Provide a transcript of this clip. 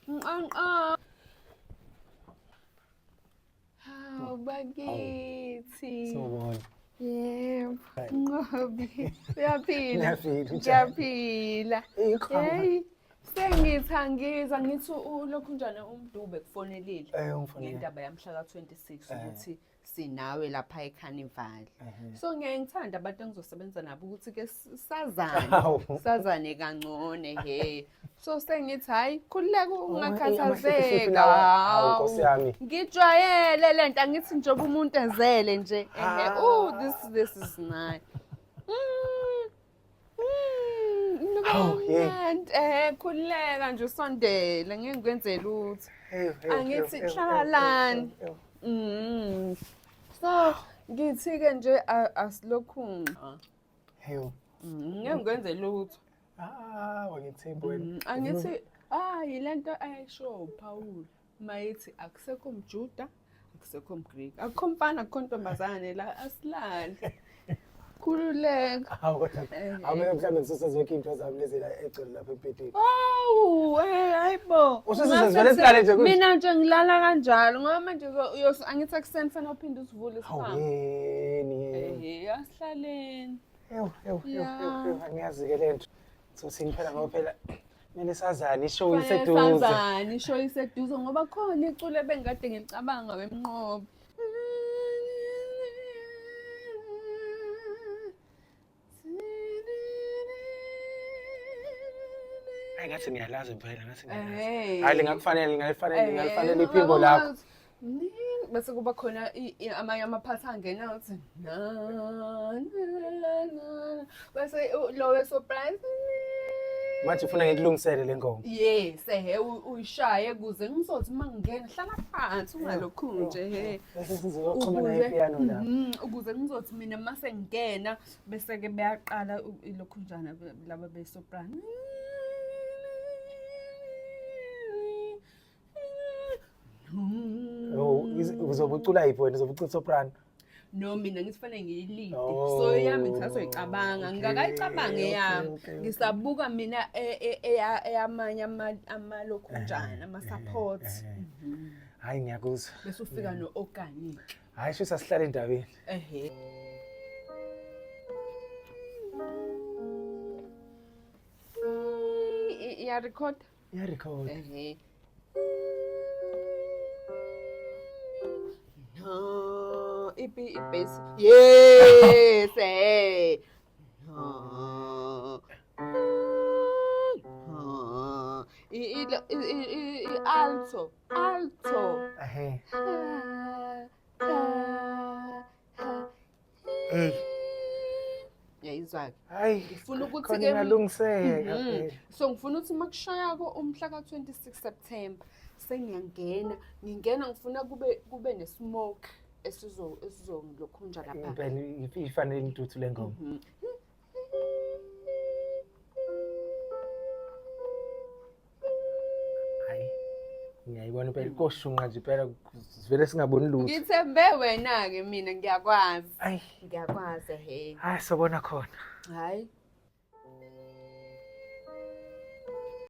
Nqonqo. Hawu bakithi. Sawubona. Yebo. Nqobi. Uyaphila? Ngiyaphila, unjani? Ngiyaphila. Ikhona. Hey, sengithi angiza ngithi ulokhu njani umdube kufonelile. Eh, ungifonele. Ngendaba yamhla ka-26 Eh. ukuthi sinawe lapha eCarnival. Ehhe. So ngiyaye ngithanda abantu engizosebenza nabo ukuthi ke sazane. Hawu. Sazane kangcono he. So sengithi hayi khululeka amahliphi ungakhathazeka. lawa. Hawu, Nkosi yami. Ngijwayele lento angithi njengoba umuntu ezele nje. Ehe, Ah. oh this is nice. Inuka Hawu, yey. kamnandi. Eh, khululeka nje usondele ngeke ngikwenze lutho. Ewu, ewu, Angithi ewu, ewu, hlalani. ewu, ewu. So ngithi-ke nje asilokhu Ewu. ngeke ngikwenze lutho. Ah, wangithemba wena. Angithi yile nto ayisho uPaul mayethi akusekho mJuda, akusekho mGreek, akukho mfana, akukho ntombazane la asilali. Khululeka. Hawu kodwa Eh, awumele mhlawumbe ngisuse zonke iy'nto zami lezi la egcwele lapha embhedeni. Awu, eh hayibo. Ususe Ungase sivele silale nje kuthi. Mina nje ngilala kanjalo ngoba manje angithi ekuseni fanele uphinde usivule Hawu isikhwama. yini yini. Eh, asihlaleni. Ewu, ewu, ewu, Ya. ewu, ewu, angiyazi-ke le nto. Sothini phela ngoba phela kumele sazane ishow Fanele iseduze. Sazane ishow iseduze ngoba khona iculo ebengikade ngilicabanga wemnqobo. Hayi ngathi ngiyalazi impela, ngathi ngiyalazi. Ehhe. Hayi lingakufanele, lingalifanele, lingalifanele Eh, iphimbo lakho. Bese kuba khona amanye amaphathi angena uthi na na na bese lo we-surprise. Manje ufuna ngikulungisele le ngoma. Yes, ehe uyishaye kuze ngizothi uma ngingena hlala phansi ungalokhu nje he. Bese sizoxhumana ipiyano la. Ukuze ngizothi mina uma sengingena bese-ke beyaqala ilokhunjana laba besoprano. Oh, uzobe ucula yiphi wena? Uzobe ucula soprano? No, mina ngithi fanele ngiyilide. Oh, So eyami ngisazoyicabanga, okay, ngingakayicabangi okay, eyami. okay, okay. Ngisabuka mina eyamanye amalokhunjana, ama-support. Hayi ngiyakuzwa. Bese ufika no-organic. Hayi shuthi asihlale endabeni. Ehhe. Iyarekhoda? Iyarekhoda. Ehhe. No, ipi ibase. Yes, eh. No. No. I alto, alto. Ehhe. Ha, ha, ha. Hey. Yayizwa-ke. Hayi. Ngifuna ukuthi Khona ke ingalungiseka phela. So ngifuna ukuthi makushaya ko umhla ka-26 September sengiyangena, ngingena ngifuna kube ne-smoke esizolokhunja lapha. Impela ifanele intuthu le ngoma. Hayi. Ngiyayibona impela koshunqa nje impela sivele singaboni lutho. Ngithembe wena-ke mina ngiyakwazi. Ayi. Ngiyakwazi he. Hayi sobona khona. Hayi.